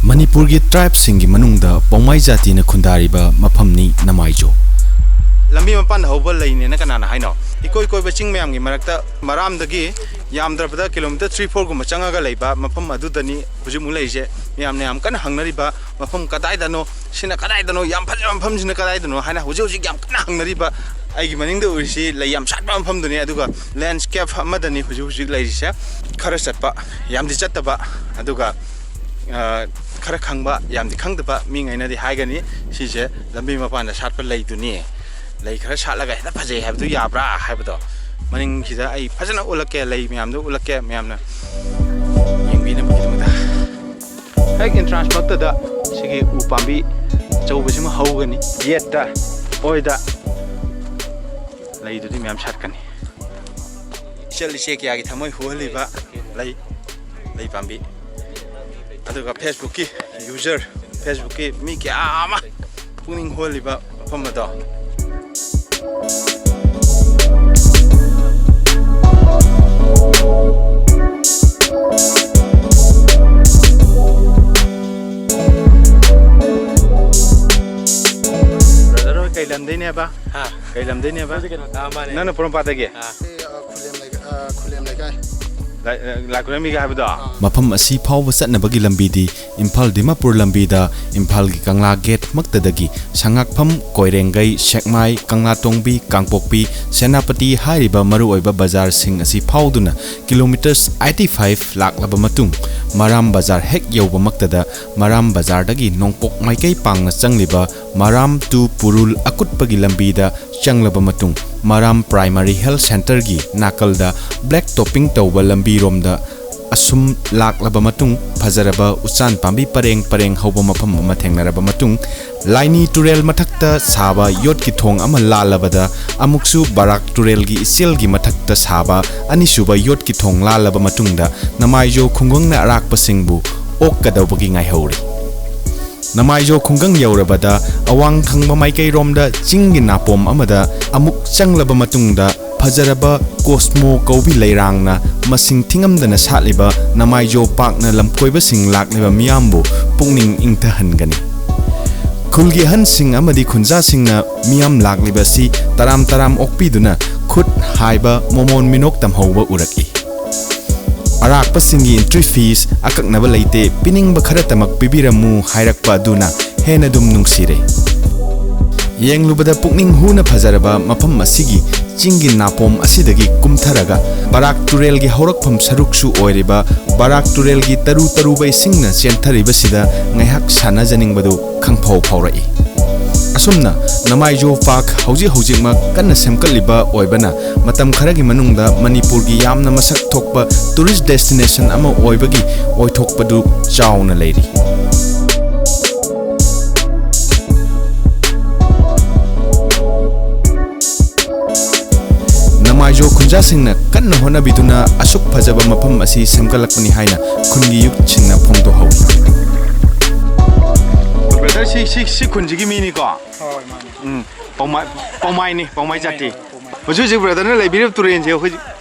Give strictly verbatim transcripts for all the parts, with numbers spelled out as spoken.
ꯃꯅꯤꯄꯨꯔꯒꯤ ꯇ꯭ꯔꯥꯏꯕꯁꯤꯡꯒꯤ ꯃꯅꯨꯡꯗ ꯄꯥꯎꯃꯥꯏ ꯖꯥꯇꯤꯅ ꯈꯨꯟꯗꯥꯔꯤꯕ ꯃꯐꯝꯅꯤ ꯅꯃꯥꯏꯖꯣ꯫ ꯂꯝꯕꯤ ꯃꯄꯥꯟꯗ ꯍꯧꯕ ꯂꯩꯅꯦꯅ ꯀꯅꯥꯅ ꯍꯥꯏꯅꯣ? ꯏꯀꯣꯏ ꯀꯣꯏꯕ ꯆꯤꯡ ꯃꯌꯥꯝꯒꯤ ꯃꯔꯛꯇ ꯃꯔꯥꯝꯗꯒꯤ ꯌꯥꯝꯗ꯭ꯔꯕꯗ ꯀꯤꯂꯣꯃꯤꯇꯔ ꯊ꯭ꯔꯤ ꯐꯣꯔꯒꯨꯝꯕ ꯆꯪꯉꯒ ꯂꯩꯕ ꯃꯐꯝ ꯑꯗꯨꯗꯅꯤ ꯍꯧꯖꯤꯛꯃꯨꯛ ꯂꯩꯔꯤꯁꯦ꯫ ꯃꯌꯥꯝꯅ ꯌꯥꯝ ꯀꯟꯅ ꯍꯪꯅꯔꯤꯕ ꯃꯐꯝ ꯀꯗꯥꯏꯗꯅꯣ, ꯁꯤꯅ ꯀꯗꯥꯏꯗꯅꯣ, ꯌꯥꯝ ꯐꯖꯕ ꯃꯐꯝꯁꯤꯅ ꯀꯗꯥꯏꯗꯅꯣ ꯍꯥꯏꯅ ꯍꯧꯖꯤꯛ ꯍꯧꯖꯤꯛ ꯌꯥꯝ ꯀꯟꯅ ꯍꯪꯅꯔꯤꯕ꯫ ꯑꯩꯒꯤ ꯃꯅꯤꯡꯗ ꯎꯔꯤꯁꯤ ꯂꯩ ꯌꯥꯝ ꯁꯥꯠꯄ ꯃꯐꯝꯗꯨꯅꯤ꯫ ꯑꯗꯨꯒ ꯂꯦꯟꯁꯀꯦꯞ ꯑꯃꯗꯅꯤ ꯍꯧꯖꯤꯛ ꯍꯧꯖꯤꯛ ꯂꯩꯔꯤꯁꯦ꯫ ꯈꯔ ꯆꯠꯄ, ꯌꯥꯝꯗꯤ ꯆꯠꯇꯕ, ꯑꯗꯨꯒ ꯑ, ꯈꯔ ꯈꯪꯕ, ꯌꯥꯝꯗꯤ ꯈꯪꯗꯕ ꯃꯤꯉꯩꯅꯗꯤ ꯍꯥꯏꯒꯅꯤ, "ꯁꯤꯁꯦ ꯂꯝꯕꯤ ꯃꯄꯥꯟꯗ ꯁꯥꯠꯄ ꯂꯩꯗꯨꯅꯤ, ꯂꯩ ꯈꯔ ꯁꯥꯠꯂꯒ ꯍꯦꯛꯇ ꯐꯖꯩ ꯍꯥꯏꯕꯗꯨ ꯌꯥꯕ꯭ꯔꯥ?" ꯍꯥꯏꯕꯗꯣ꯫ ꯃꯅꯤꯡꯁꯤꯗ ꯑꯩ ꯐꯖꯅ ꯎꯠꯂꯛꯀꯦ, ꯂꯩ ꯃꯌꯥꯝꯗꯣ ꯎꯠꯂꯛꯀꯦ, ꯃꯌꯥꯝꯅ ꯌꯦꯡꯕꯤꯅꯕꯒꯤꯗꯃꯛꯇ꯫ ꯍꯦꯛ ꯑꯦꯟꯇ꯭ꯔꯥꯟꯁ ꯃꯛꯇꯗ ꯁꯤꯒꯤ ꯎ ꯄꯥꯝꯕꯤ ꯑꯆꯧꯕꯁꯤꯃ ꯍꯧꯒꯅꯤ꯫ ꯌꯦꯠꯇ, ꯑꯣꯏꯗ ꯂꯩꯗꯨꯗꯤ ꯃꯌꯥꯝ ꯁꯥꯠꯀꯅꯤ꯫ ꯏꯆꯜ ꯏꯆꯦ ꯀꯌꯥꯒꯤ ꯊꯃꯣꯏ ꯍꯨꯍꯜꯂꯤꯕ ꯂꯩ, ꯂꯩ ꯄꯥꯝꯕꯤ꯫ ꯑꯗꯨꯒ ꯐꯦꯁꯕꯨꯛꯀꯤ ꯌꯨꯖꯔ, ꯐꯦꯁꯕꯨꯛꯀꯤ ꯃꯤ ꯀꯌꯥ ꯑꯃ ꯄꯨꯛꯅꯤꯡ ꯍꯨꯍꯜꯂꯤꯕ ꯃꯐꯝ ꯑꯗꯣ꯫ ꯕ꯭ꯔꯗꯔ ꯍꯣꯏ ꯀꯩ ꯂꯝꯗꯩꯅꯦꯕ? ꯍꯥ? ꯀꯩ ꯂꯝꯗꯩꯅꯦꯕ? ꯑꯩꯈꯣꯏꯁꯦ ꯀꯩꯅꯣ, ꯑꯥ, ꯃꯥꯅꯦ꯫ ꯅꯪꯅ ꯄꯣꯔꯣꯝꯄꯥꯠꯇꯒꯤ? ꯑꯥ꯫ ꯑꯩ, ꯑ, ꯈꯨꯂꯦꯝ ꯂꯩꯀꯥꯏ, ꯑ, ꯈꯨꯂꯦꯝ ꯂꯩꯀꯥꯏ꯫ ꯂꯥꯏ-, ꯑ, ꯂꯥꯏꯈꯨꯔꯦꯝꯕꯤꯒ ꯍꯥꯏꯕꯗꯣ? ꯑꯥ꯫ ꯃꯐꯝ ꯑꯁꯤ ꯐꯥꯎꯕ ꯆꯠꯅꯕꯒꯤ ꯂꯝꯕꯤꯗꯤ ꯏꯝꯐꯥꯜ ꯗꯤꯃꯥꯄꯨꯔ ꯂꯝꯕꯤꯗ ꯏꯝꯐꯥꯜꯒꯤ ꯀꯪꯂꯥ ꯒꯦꯠ ꯃꯛꯇꯗꯒꯤ ꯁꯉꯥꯛꯐꯝ, ꯀꯣꯏꯔꯦꯡꯒꯩ, ꯁꯦꯛꯃꯥꯏ, ꯀꯪꯂꯥꯇꯣꯡꯕꯤ, ꯀꯥꯡꯄꯣꯛꯄꯤ, ꯁꯦꯅꯥꯄꯇꯤ ꯍꯥꯏꯔꯤꯕ ꯃꯔꯨꯑꯣꯏꯕ ꯕꯖꯥꯔꯁꯤꯡ ꯑꯁꯤ ꯐꯥꯎꯗꯨꯅ ꯀꯤꯂꯣꯃꯤꯇꯔꯁ ꯑꯥꯏꯠꯇꯤ ꯐꯥꯏꯚ ꯂꯥꯛꯂꯕ ꯃꯇꯨꯡ, ꯃꯔꯥꯝ ꯕꯖꯥꯔ ꯍꯦꯛ ꯌꯧꯕ ꯃꯛꯇꯗ ꯃꯔꯥꯝ ꯕꯖꯥꯔꯗꯒꯤ ꯅꯣꯡꯄꯣꯛ ꯃꯥꯏꯀꯩ ꯄꯥꯡꯅ ꯆꯪꯂꯤꯕ ꯃꯔꯥꯝ to ꯄꯨꯔꯨꯜ ꯑꯀꯨꯠꯄꯒꯤ ꯂꯝꯕꯤꯗ ꯆꯪꯂꯕ ꯃꯇꯨꯡ, ꯃꯔꯥꯝ ꯄ꯭ꯔꯥꯏꯃꯥꯔꯤ ꯍꯦꯜꯊ ꯁꯦꯟꯇꯔꯒꯤ ꯅꯥꯀꯜꯗ ꯕ꯭ꯂꯦꯛ ꯇꯣꯞꯄꯤꯡ ꯇꯧꯕ ꯂꯝꯕꯤꯔꯣꯝꯗ ꯑꯁꯨꯝ ꯂꯥꯛꯂꯕ ꯃꯇꯨꯡ, ꯐꯖꯔꯕ ꯎꯆꯥꯟ ꯄꯥꯝꯕꯤ ꯄꯔꯦꯡ ꯄꯔꯦꯡ ꯍꯧꯕ ꯃꯐꯝ ꯑꯃ ꯊꯦꯡꯅꯔꯕ ꯃꯇꯨꯡ, ꯂꯥꯏꯅꯤ ꯇꯨꯔꯦꯜ ꯃꯊꯛꯇ ꯁꯥꯕ ꯌꯣꯠꯀꯤ ꯊꯣꯡ ꯑꯃ ꯂꯥꯜꯂꯕꯗ, ꯑꯃꯨꯛꯁꯨ ꯕꯔꯥꯛ ꯇꯨꯔꯦꯜꯒꯤ ꯏꯆꯦꯜꯒꯤ ꯃꯊꯛꯇ ꯁꯥꯕ ꯑꯅꯤꯁꯨꯕ ꯌꯣꯠꯀꯤ ꯊꯣꯡ ꯂꯥꯜꯂꯕ ꯃꯇꯨꯡꯗ, ꯅꯃꯥꯏꯖꯣ ꯈꯨꯡꯒꯪꯅ ꯑꯔꯥꯛꯄꯁꯤꯡꯕꯨ ꯑꯣꯛꯀꯗꯧꯕꯒꯤ ꯉꯥꯏꯍꯧꯔꯤ꯫ ꯅꯃꯥꯏꯖꯣ ꯈꯨꯡꯒꯪ ꯌꯧꯔꯕꯗ, ꯑꯋꯥꯡ ꯊꯪꯕ ꯃꯥꯏꯀꯩꯔꯣꯝꯗ ꯆꯤꯡꯒꯤ ꯅꯥꯄꯣꯝ ꯑꯃꯗ ꯑꯃꯨꯛ ꯆꯪꯂꯕ ꯃꯇꯨꯡꯗ, ꯐꯖꯔꯕ ꯀꯣꯁꯃꯣ ꯀꯧꯕꯤ ꯂꯩꯔꯥꯡꯅ ꯃꯁꯤꯡ ꯊꯤꯉꯝꯗꯅ ꯁꯥꯠꯂꯤꯕ ꯅꯃꯥꯏꯖꯣ ꯄꯥꯔꯛꯅ ꯂꯝꯀꯣꯏꯕꯁꯤꯡ ꯂꯥꯛꯂꯤꯕ ꯃꯤꯌꯥꯝꯕꯨ ꯄꯨꯛꯅꯤꯡ ꯏꯪꯊꯍꯟꯒꯅꯤ꯫ ꯈꯨꯜꯒꯤ ꯑꯍꯟꯁꯤꯡ ꯑꯃꯗꯤ ꯈꯨꯟꯖꯥꯁꯤꯡꯅ ꯃꯤꯌꯥꯝ ꯂꯥꯛꯂꯤꯕ ꯑꯁꯤ ꯇꯔꯥꯝ ꯇꯔꯥꯝ ꯑꯣꯛꯄꯤꯗꯨꯅ ꯈꯨꯠ ꯍꯥꯏꯕ ꯃꯣꯃꯣꯟ ꯃꯤꯅꯣꯛ ꯇꯝꯍꯧꯕ ꯎꯔꯛꯏ꯫ ꯑꯔꯥꯛꯄꯁꯤꯡꯒꯤ entry fees ꯑꯀꯛꯅꯕ ꯂꯩꯇꯦ, ꯄꯤꯅꯤꯡꯕ ꯈꯔꯇꯃꯛ ꯄꯤꯕꯤꯔꯝꯃꯨ ꯍꯥꯏꯔꯛꯄ ꯑꯗꯨꯅ ꯍꯦꯟꯅ ꯑꯗꯨꯝ ꯅꯨꯡꯁꯤꯔꯦ꯫ ꯌꯦꯡꯂꯨꯕꯗ ꯄꯨꯛꯅꯤꯡ ꯍꯨꯅ ꯐꯖꯔꯕ ꯃꯐꯝ ꯑꯁꯤꯒꯤ ꯆꯤꯡꯒꯤ ꯅꯥꯄꯣꯝ ꯑꯁꯤꯗꯒꯤ ꯀꯨꯝꯊꯔꯒ ꯕꯔꯥꯛ ꯇꯨꯔꯦꯜꯒꯤ ꯍꯧꯔꯛꯐꯝ ꯁꯔꯨꯛꯁꯨ ꯑꯣꯏꯔꯤꯕ ꯕꯔꯥꯛ ꯇꯨꯔꯦꯜꯒꯤ ꯇꯔꯨ ꯇꯔꯨꯕ ꯏꯁꯤꯡꯅ ꯆꯦꯟꯊꯔꯤꯕꯁꯤꯗ ꯉꯥꯏꯍꯥꯛ ꯁꯥꯟꯅꯖꯅꯤꯡꯕꯗꯨ ꯈꯪꯐꯥꯎ ꯐꯥꯎꯔꯛꯏ꯫ ꯑꯁꯨꯝꯅ ꯅꯃꯥꯏꯖꯣ ꯄꯥꯔꯛ ꯍꯧꯖꯤꯛ ꯍꯧꯖꯤꯛꯃꯛ ꯀꯟꯅ ꯁꯦꯝꯒꯠꯂꯤꯕ ꯑꯣꯏꯕꯅ ꯃꯇꯝ ꯈꯔꯒꯤ ꯃꯅꯨꯡꯗ ꯃꯅꯤꯄꯨꯔꯒꯤ ꯌꯥꯝꯅ ꯃꯁꯛ ꯊꯣꯛꯄ tourist destination ꯑꯃ ꯑꯣꯏꯕꯒꯤ ꯑꯣꯏꯊꯣꯛꯄꯗꯨ ꯆꯥꯎꯅ ꯂꯩꯔꯤ꯫ ꯅꯃꯥꯏꯖꯣ ꯈꯨꯟꯖꯥꯁꯤꯡꯅ ꯀꯟꯅ ꯍꯣꯠꯅꯕꯤꯗꯨꯅ ꯑꯁꯨꯛ ꯐꯖꯕ ꯃꯐꯝ ꯑꯁꯤ ꯁꯦꯝꯒꯠꯂꯛꯄꯅꯤ ꯍꯥꯏꯅ ꯈꯨꯟꯒꯤ youthꯁꯤꯡꯅ ꯐꯣꯡꯗꯣꯛꯍꯧꯏ꯫ Brother, ꯁꯤ, ꯁꯤ, ꯁꯤ ꯈꯨꯟꯁꯤꯒꯤ ꯃꯤꯅꯤꯀꯣ? ꯍꯣꯏ, ꯃꯥꯅꯦ꯫ ꯎꯝ, ꯄꯧꯃꯥꯏ-, ꯄꯧꯃꯥꯏꯅꯤ, ꯄꯧꯃꯥꯏ ꯖꯥꯇꯤ꯫ ꯄꯧꯃꯥꯏ꯫ ꯍꯧꯖꯤꯛ ꯍꯧꯖꯤꯛ brotherꯅ ꯂꯩꯕꯤꯔꯤꯕ ꯇꯨꯔꯦꯟꯁꯦ ꯑꯩꯈꯣꯏ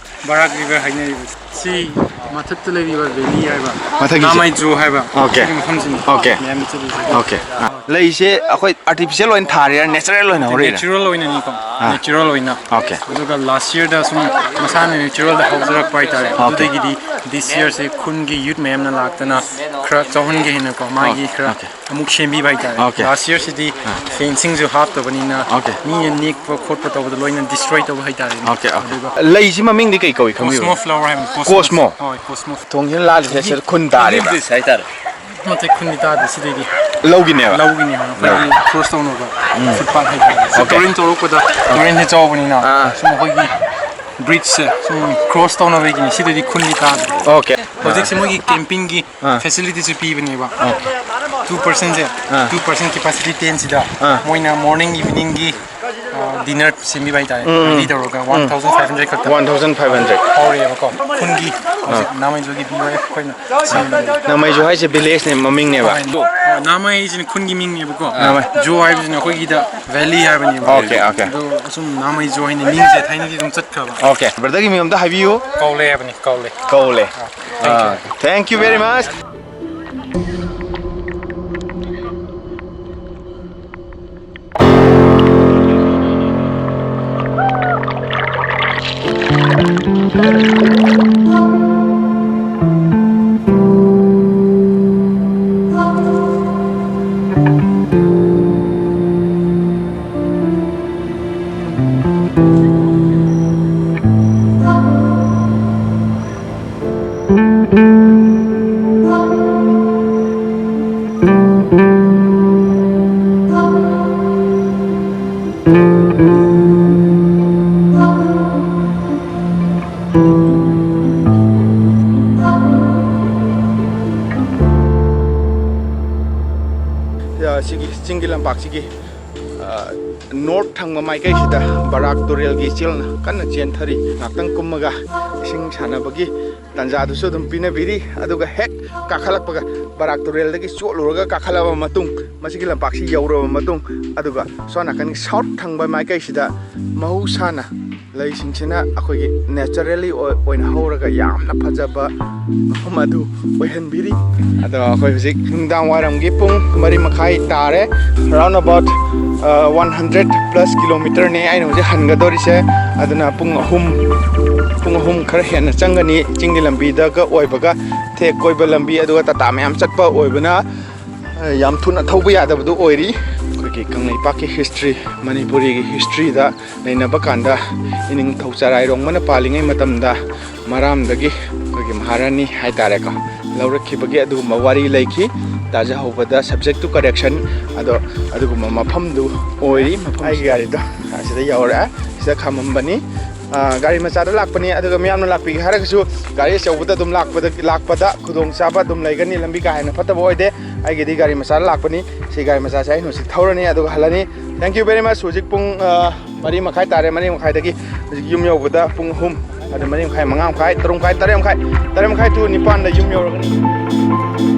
ꯕꯔꯥꯛ river ꯍꯥꯏꯅꯔꯤꯕ꯫ ꯁꯤ ꯃꯊꯛꯇ ꯂꯩꯔꯤꯕ valley ꯍꯥꯏꯕ, ꯃꯊꯛꯀꯤꯁꯦ? ꯅꯥꯃꯩꯖꯨ ꯍꯥꯏꯕ, okay, ꯁꯤꯒꯤ ꯃꯐꯝꯁꯤꯅꯤ, okay, ꯃꯌꯥꯝꯅ ꯆꯠꯂꯤꯁꯦ꯫ Okay. ꯑꯥ, ꯂꯩꯁꯦ ꯑꯩꯈꯣꯏ artificial ꯑꯣꯏꯅ ꯊꯥꯔꯤꯔꯥ, natural ꯑꯣꯏꯅ ꯍꯧꯔꯤꯔꯥ? Natural ꯑꯣꯏꯅꯅꯤꯀꯣ, ꯑꯥ, natural ꯑꯣꯏꯅ꯫ Okay. ꯑꯗꯨꯒ last yearꯗ ꯁꯨꯝ ꯃꯁꯥꯅ naturalꯗ ꯍꯧꯖꯔꯛꯄ ꯍꯥꯏꯇꯥꯔꯦ꯫ Okay. ꯑꯗꯨꯗꯒꯤꯗꯤ this yearꯁꯦ ꯈꯨꯟꯒꯤ youth ꯃꯌꯥꯝꯅ ꯂꯥꯛꯇꯅ ꯈꯔ ꯆꯥꯎꯍꯟꯒꯦ ꯍꯥꯏꯅꯀꯣ, ꯃꯥꯒꯤ, okay, ꯈꯔ, okay, ꯑꯃꯨꯛ ꯁꯦꯝꯕꯤꯕ ꯍꯥꯏꯇꯥꯔꯦ꯫ Okay. Last yearꯁꯤꯗꯤ, ꯑꯥ, fencingꯁꯨ ꯍꯥꯞꯇꯕꯅꯤꯅ, okay, ꯃꯤꯅ ꯅꯦꯛꯄ ꯈꯣꯠꯄ ꯇꯧꯕꯗ ꯂꯣꯏꯅ destroy ꯇꯧꯕ ꯍꯥꯏꯇꯥꯔꯦꯅꯦ꯫ Okay, okay. ꯑꯗꯨꯒ ꯂꯩꯁꯤ ꯃꯃꯤꯡꯗꯤ ꯀꯩ ꯀꯧꯏ ꯈꯪꯕꯤꯕ꯭ꯔꯥ? Cosmo flower ꯍꯥꯏꯕꯅꯤ, cosmos꯫ Cosmo? ꯍꯣꯏ, cosmo꯫ ꯊꯣꯡꯁꯤꯅ ꯂꯥꯜꯂꯤꯁꯦ ꯁꯤꯗ ꯈꯨꯟ ꯇꯥꯔꯦꯕ? ꯍꯥꯏꯇꯥꯔꯦ꯫ ꯅꯠꯇꯦ, ꯈꯨꯟꯗꯤ ꯇꯥꯗꯦ ꯁꯤꯗꯩꯗꯤ꯫ ꯂꯧꯒꯤꯅꯦꯕ? ꯂꯧꯒꯤꯅꯦꯕ, ꯑꯩꯈꯣꯏꯒꯤ, ꯑꯥ, cross ꯇꯧꯅꯕ, ꯎꯝ, footpath ꯍꯥꯏꯇꯥꯔꯦ꯫ ꯁꯤ, okay, ꯇꯨꯔꯦꯟ ꯆꯥꯎꯔꯛꯄꯗ, ꯑꯥ, ꯇꯨꯔꯦꯟꯁꯦ ꯆꯥꯎꯕꯅꯤꯅ, ꯑꯥ, ꯁꯨꯝ ꯑꯩꯈꯣꯏꯒꯤ bridgeꯁꯦ ꯁꯨꯝ cross ꯇꯧꯅꯕꯒꯤꯅꯤ, ꯁꯤꯗꯩꯗꯤ ꯈꯨꯟꯗꯤ ꯇꯥꯗ꯭ꯔꯦ꯫ Okay. ꯍꯧꯖꯤꯛꯁꯦ ꯃꯣꯏꯒꯤ campingꯒꯤ, ꯑꯥ, facility ꯁꯨ ꯄꯤꯕꯅꯦꯕ꯫ ꯑꯥ. Two personꯁꯦ, ꯑꯥ, two person capacity tentꯁꯤꯗ, ꯑꯥ, ꯃꯣꯏꯅ morning eveningꯒꯤ ꯗꯤꯅꯔ ꯁꯦꯝꯕꯤꯕ ꯍꯥꯏꯇꯥꯔꯦ, ꯎꯝ. ꯐꯦꯃꯤꯂꯤ ꯇꯧꯔꯒ ꯋꯥꯟ ꯊꯥꯎꯖꯟ ꯐꯥꯏꯚ ꯍꯟꯗ꯭ꯔꯦꯠ ꯈꯛꯇ ꯋꯥꯟ ꯊꯥꯎꯖꯟ ꯐꯥꯏꯚ ꯍꯟꯗ꯭ꯔꯦꯠ꯫ ꯐꯥꯎꯔꯦꯕꯀꯣ꯫ ꯈꯨꯟꯒꯤ ꯍꯧꯖꯤꯛ ꯅꯥꯃꯩꯖꯣꯒꯤ ꯕꯤ ꯋꯥꯏ ꯑꯦꯐ ꯑꯩꯈꯣꯏꯅ ꯁꯦꯝꯕꯅꯦ꯫ ꯅꯥꯃꯩꯖꯣ ꯍꯥꯏꯁꯦ ꯚꯤꯂꯦꯖꯅꯦ, ꯃꯃꯤꯡꯅꯦꯕ꯫ ꯍꯣꯏ, ꯅꯥꯃꯩ ꯍꯥꯏꯁꯤꯅ ꯈꯨꯟꯒꯤ ꯃꯤꯡꯅꯦꯕꯀꯣ꯫ ꯅꯥꯃꯩ꯫ ꯖꯣ ꯍꯥꯏꯕꯁꯤꯅ ꯑꯩꯈꯣꯏꯒꯤꯗ ꯚꯦꯂꯤ ꯍꯥꯏꯕꯅꯦꯕ꯫ Okay, okay. ꯑꯗꯣ ꯑꯁꯨꯝ ꯅꯥꯃꯩꯖꯣ ꯍꯥꯏꯅ ꯃꯤꯡꯁꯦ ꯊꯥꯏꯅꯗꯤ ꯑꯗꯨꯝ ꯆꯠꯈ꯭ꯔꯕ꯫ ꯑꯣꯀꯦ꯫ ꯕ꯭ꯔꯗꯔꯒꯤ ꯃꯤꯡ ꯑꯝꯇ ꯍꯥꯏꯕꯤꯌꯨ꯫ ꯀꯧꯂꯦ ꯍꯥꯏꯕꯅꯤ, ꯀꯧꯂꯦ꯫ ꯀꯧꯂꯦ꯫ ꯑꯥ, thank you꯫ Ah, thank you very much꯫ ꯁꯤꯒꯤ ꯆꯤꯡꯒꯤ ꯂꯝꯄꯥꯛꯁꯤꯒꯤ, ꯑ, ꯅꯣꯔꯠ ꯊꯪꯕ ꯃꯥꯏꯀꯩꯁꯤꯗ ꯕꯔꯥꯛ ꯇꯨꯔꯦꯜꯒꯤ ꯏꯆꯦꯜꯅ ꯀꯟꯅ ꯆꯦꯟꯊꯔꯤ꯫ ꯉꯥꯛꯇꯪ ꯀꯨꯝꯃꯒ ꯏꯁꯤꯡ ꯁꯥꯟꯅꯕꯒꯤ ꯇꯥꯟꯖꯥꯗꯨꯁꯨ ꯑꯗꯨꯝ ꯄꯤꯅꯕꯤꯔꯤ꯫ ꯑꯗꯨꯒ ꯍꯦꯛ ꯀꯥꯈꯠꯂꯛꯄꯒ, ꯕꯔꯥꯛ ꯇꯨꯔꯦꯜꯗꯒꯤ ꯆꯣꯠꯂꯨꯔꯒ ꯀꯥꯈꯠꯂꯕ ꯃꯇꯨꯡ, ꯃꯁꯤꯒꯤ ꯂꯝꯄꯥꯛꯁꯤ ꯌꯧꯔꯕ ꯃꯇꯨꯡ, ꯑꯗꯨꯒ ꯁꯣꯝ ꯅꯥꯀꯟꯒꯤ ꯁꯥꯎꯠ ꯊꯪꯕ ꯃꯥꯏꯀꯩꯁꯤꯗ ꯃꯍꯧꯁꯥꯅ ꯂꯩꯁꯤꯡꯁꯤꯅ ꯑꯩꯈꯣꯏꯒꯤ ꯅꯦꯆꯔꯦꯜꯂꯤ ꯑꯣꯏ-, ꯑꯣꯏꯅ ꯍꯧꯔꯒ ꯌꯥꯝꯅ ꯐꯖꯕ ꯃꯐꯝ ꯑꯗꯨ ꯑꯣꯏꯍꯟꯕꯤꯔꯤ꯫ ꯑꯗꯣ ꯑꯩꯈꯣꯏ ꯍꯧꯖꯤꯛ ꯅꯨꯡꯗꯥꯡ ꯋꯥꯏꯔꯝꯒꯤ ꯄꯨꯡ ꯃꯔꯤ ꯃꯈꯥꯏ ꯇꯥꯔꯦ꯫ Round about, ꯑ, ꯋꯥꯟ ꯍꯟꯗ꯭ꯔꯦꯠ ꯄ꯭ꯂꯁ ꯀꯤꯂꯣꯃꯤꯇꯔꯅꯦ ꯑꯩꯅ ꯍꯧꯖꯤꯛ ꯍꯟꯒꯗꯧꯔꯤꯁꯦ꯫ ꯑꯗꯨꯅ ꯄꯨꯡ ꯑꯍꯨꯝ, ꯄꯨꯡ ꯑꯍꯨꯝ ꯈꯔ ꯍꯦꯟꯅ ꯆꯪꯒꯅꯤ꯫ ꯆꯤꯡꯒꯤ ꯂꯝꯕꯤꯗꯒ ꯑꯣꯏꯕꯒ ꯊꯦꯛ ꯀꯣꯏꯕ ꯂꯝꯕꯤ, ꯑꯗꯨꯒ ꯇꯥꯇꯥ ꯃꯌꯥꯝ ꯆꯠꯄ ꯑꯣꯏꯕꯅ, ꯑ, ꯌꯥꯝ ꯊꯨꯅ ꯊꯧꯕ ꯌꯥꯗꯕꯗꯨ ꯑꯣꯏꯔꯤ꯫ ꯑꯩꯈꯣꯏꯒꯤ ꯀꯪꯂꯩꯄꯥꯛꯀꯤ ꯍꯤꯁꯇ꯭ꯔꯤ, ꯃꯅꯤꯄꯨꯔꯤꯒꯤ ꯍꯤꯁꯇ꯭ꯔꯤꯗ ꯅꯩꯅꯕ ꯀꯥꯟꯗ, ꯏꯅꯤꯡꯊꯧ ꯆꯔꯥꯏꯔꯣꯡꯕꯅ ꯄꯥꯜꯂꯤꯉꯩ ꯃꯇꯝꯗ ꯃꯔꯥꯝꯗꯒꯤ ꯑꯩꯈꯣꯏꯒꯤ ꯃꯍꯥꯔꯥꯅꯤ ꯍꯥꯏꯇꯥꯔꯦꯀꯣ, ꯂꯧꯔꯛꯈꯤꯕꯒꯤ ꯑꯗꯨꯒꯨꯝꯕ ꯋꯥꯔꯤ ꯂꯩꯈꯤ꯫ ꯇꯥꯖꯍꯧꯕꯗ subject to correction꯫ ꯑꯗꯣ ꯑꯗꯨꯒꯨꯝꯕ ꯃꯐꯝꯗꯨ ꯑꯣꯏꯔꯤ꯫ ꯃꯐꯝ ꯑꯩꯒꯤ ꯒꯥꯔꯤꯗꯣ ꯑꯁꯤꯗ ꯌꯧꯔꯛꯑꯦ, ꯁꯤꯗ ꯈꯥꯝꯃꯝꯕꯅꯤ꯫ ꯑ, ꯒꯥꯔꯤ ꯃꯆꯥꯗ ꯂꯥꯛꯄꯅꯤ, ꯑꯗꯨꯒ ꯃꯤꯌꯥꯝꯅ ꯂꯥꯛꯄꯤꯒꯦ ꯍꯥꯏꯔꯒꯁꯨ ꯒꯥꯔꯤ ꯑꯆꯧꯕꯗ ꯑꯗꯨꯝ ꯂꯥꯛꯄꯗ, ꯂꯥꯛꯄꯗ ꯈꯨꯗꯣꯡꯆꯥꯕ ꯑꯗꯨꯝ ꯂꯩꯒꯅꯤ꯫ ꯂꯝꯕꯤ ꯀꯥ ꯍꯦꯟꯅ ꯐꯠꯇꯕ ꯑꯣꯏꯗꯦ꯫ ꯑꯩꯒꯤꯗꯤ ꯒꯥꯔꯤ ꯃꯆꯥꯗ ꯂꯥꯛꯄꯅꯤ꯫ ꯁꯤ ꯒꯥꯔꯤ ꯃꯆꯥꯁꯦ ꯑꯩꯅ ꯍꯧꯖꯤꯛ ꯊꯧꯔꯅꯤ, ꯑꯗꯨꯒ ꯍꯜꯂꯅꯤ꯫ Thank you very much. ꯍꯧꯖꯤꯛ ꯄꯨꯡ ꯑ, ꯃꯔꯤ ꯃꯈꯥꯏ ꯇꯥꯔꯦ꯫ ꯃꯔꯤ ꯃꯈꯥꯏꯗꯒꯤ ꯍꯧꯖꯤꯛ ꯌꯨꯝ ꯌꯧꯕꯗ ꯄꯨꯡ ꯑꯍꯨꯝ, ꯑꯗꯨ ꯃꯔꯤ ꯃꯈꯥꯏ, ꯃꯉꯥ ꯃꯈꯥꯏ, ꯇꯔꯨꯛ ꯃꯈꯥꯏ, ꯇꯔꯦꯠ ꯃꯈꯥꯏ, ꯇꯔꯦꯠ ꯃꯈꯥꯏ to ꯅꯤꯄꯥꯟꯗ ꯌꯨꯝ ꯌꯧꯔꯒꯅꯤ꯫